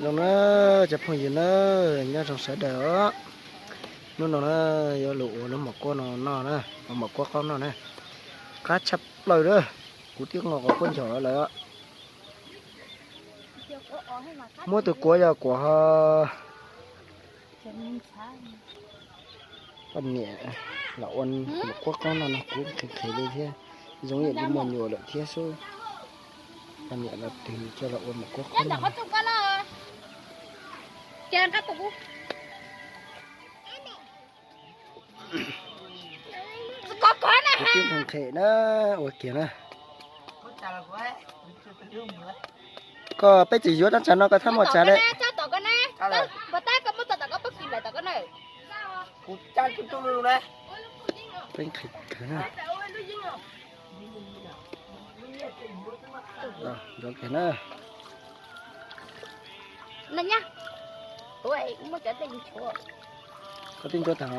Zoo na, cov phooj ywg na, nyob zoo sawv daws os. Hnub no na, yuav los ua lub mom kuab no noj na, ua mom kuab qaub noj na. Qab tshaj plaws na, kuv twb nqos quav ncho lawm. Muab tus kuav yog kuav ho. Poj niam los ua mom kuab qaub no no kuv nqhis nqhis li thiab, zoo ib yam li muaj nyuam lawm thiab xwb. Poj niam los twg coj los ua mom kuab qaub no. Kuv twb nqhis nqhis na, ua kiag na. Koj peb tsis yuav dab tsi no koj thab muaj tsa li. Peb nqhis kawg na. Nrov kiag na. Koj twb nchuav tag.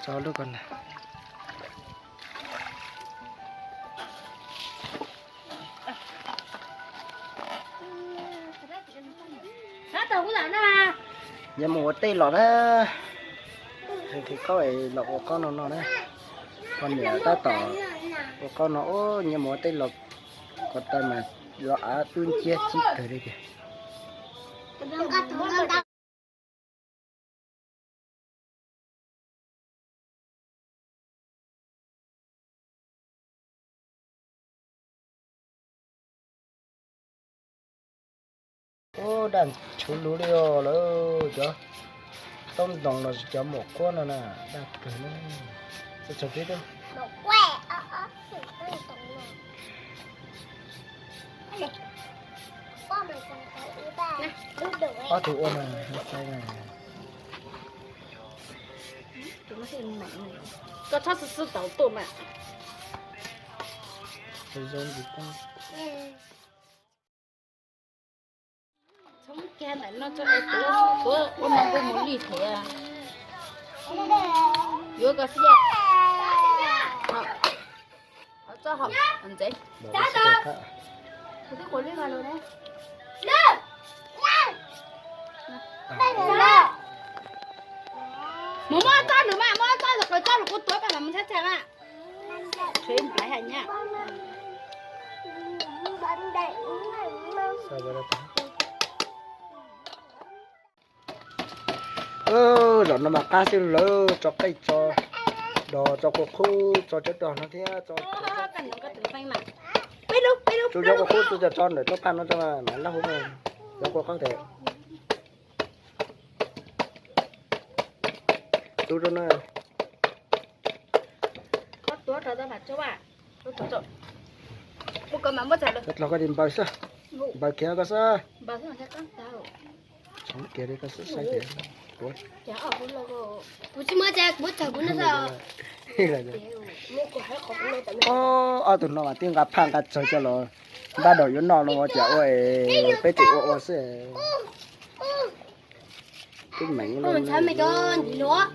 Tso lub ko na. Nyias mus ua teb los na. Nqhis qaub es los ua qaub no no na. Poj niam tab tom ua qaub no, nyias mus ua teb los, ko taw mas los av dub nciab txib kawg li tiag. Ub, daj ntshuv lug li os lawm cov taub ntoos los sis cov mom kuab no na, daj kawg na. Txog tib tug. Ob tug ua mas saib na. Koj txhob xwb xwb tau tuaj mas. Txhob kiag ntawm no tso es kuv ua no kuv mus li thiab. Yuav koj xwb. Txhob hau ntxeev. Mus muab txob nws mas, muab txob los kuv tuav koj mam mus tshab tshab na. Tshuav ib nplais hais nyab. Zaum no mas qab xwb lawm, tso qaij tso dos tso kua qub tso cov dos no thiab tso, tso cov kua qub tso, tso ntawm tsob phaj no tso mas lab huv cov kua qub tes. Tub rau na. Tso dlov koj li npaws xwb, npaws kiag koj xwb. Tsoov kiag li koj xwb saib tias. Kuv tsis muaj tsa, kuv tsaws kuv no xwb. Ob tug no mas twb nqa phaj nqa tsawg coj los npaj daum yuav noj no ua cas ua es peb tseem ua ua xwb. Twb meem li. Ntshaw me cov ntsim luav,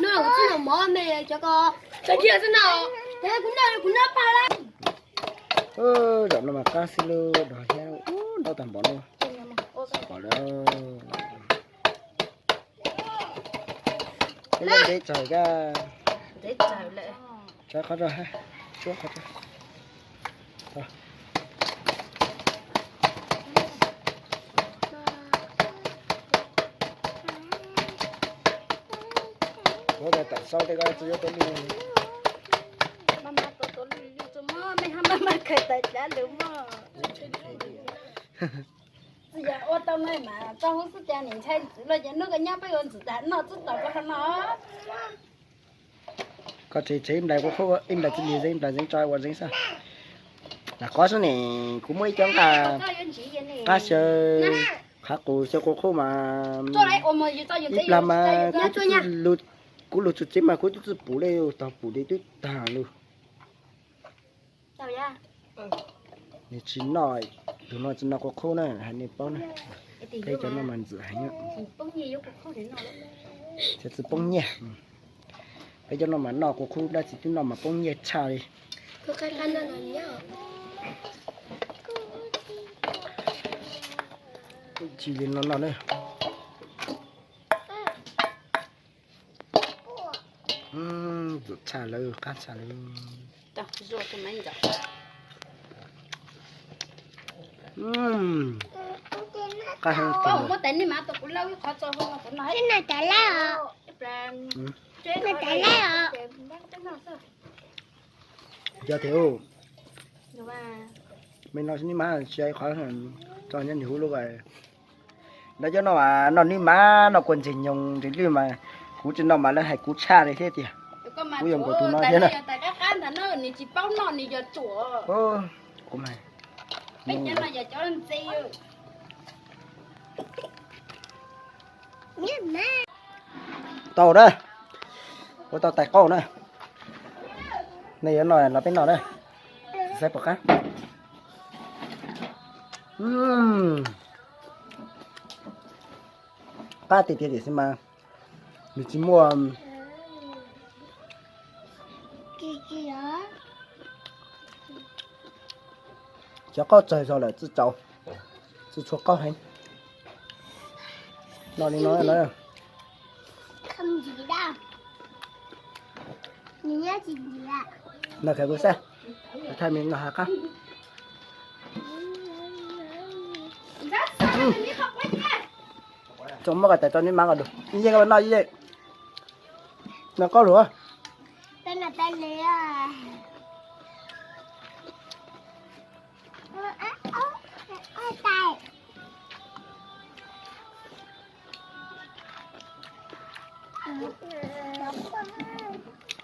no kuv tsis los mov me cov ko. Kuv noj kuv noj pag lawm. Zaum no mas qab xwb lub dos thiab ub ntaub tag npaum no. Pom lawm. Peb ntev tsawg kab. Tsawg qhov rau, tshuab qhov rau. Kuv tam xaub tej ko tsis yuav tuav lwj. Maj mam tuav tuav lwj lwj tso mog, mej ho maj mam khaws tawm tsab lus mog. Tsis yog ua tau no mas txog hub xub cas nim ntshai ntxwv los ces hnub koj nyob peb ua ntxwv tas noj txub tau koj qhov no. Koj tsev tsev ib nplais kuv qhub ib nplais txiv lis zeeb ib nplais zeeb tso ua zeeb xwb. Lam qhov xwb ne, kuv muaj ib cov nqaj qab xyaw, qhov qus xyaw kuv qhub mas ib plag mas kuv lug txug tsev mas kuv twb txawj pum li, tog pum li twb tag lug. Nws tsis noj, tus no tsis noj kuv qhub na, hais nej paub na. Peb cov no mas ntxim heev. Tsis poob nyiaj. Peb cov no mas noj kuv qhub dab tsi twb noj mas poob nyiaj tshaj li. Tsis li no no ne. Zuam tshaj lawm, qab tshaj lawm. Qab heev. Muab tais nij mav tus kuv lauj ib qhov tso no kuv no. Cov thiab, me no nij mav tsis qhov tso nyob nws huv lub. Lawv cov no mas noj nij mav no kua ntxeg nyoos ntsws lwj mas kuv tsis noj mas lawv hais kuv tshaj li thiab tiag. Kuv yuav nkaus tus no thiab na. Kuv mas Tau na, ua tau tais qauj na. Nej yuav noj los peb noj na. Saib puas qab. Qab tiag tiag tiam sis mas nws tsis muaj. Cov qaub tsawg zog lawm txwj tsaus, txwj tshua qaub heev. Noj li no na. Noj khaws kuv saib, thaij me no ha qab. Tso muab koj tais tso nij mav nqa dus, yeej nqa noj yeej. Noj qaub lug.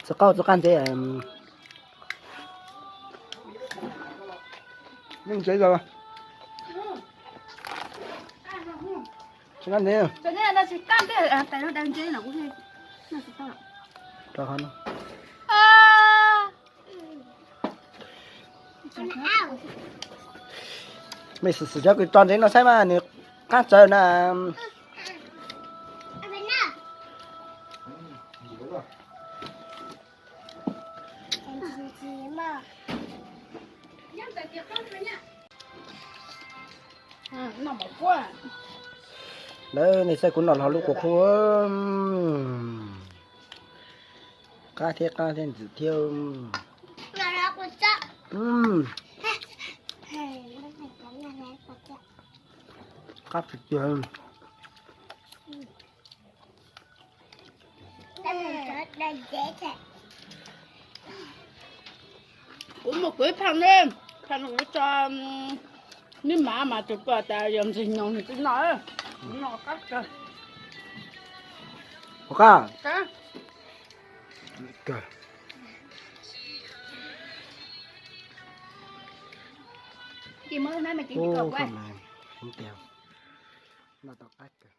Txiv qaub txiv qab ntsev. Ntsev os. Txiv qab ntsev. Mej xwm xwm cov kws tso ntsev no saib mas nws qab tsawg na. Lawv nej saib kuv noj hlo lub kua qhuav. Qab thiab qab thiab ntxim thiab. Qab tiag tiag. Kuv mus kuv ib phaj ne, phaj no kuv tso nij mav mas tus pom tas yog ntxwg nyoos nws tsis noj. Noj qab kawg. Ua qab. Ub, no tau qab kawg.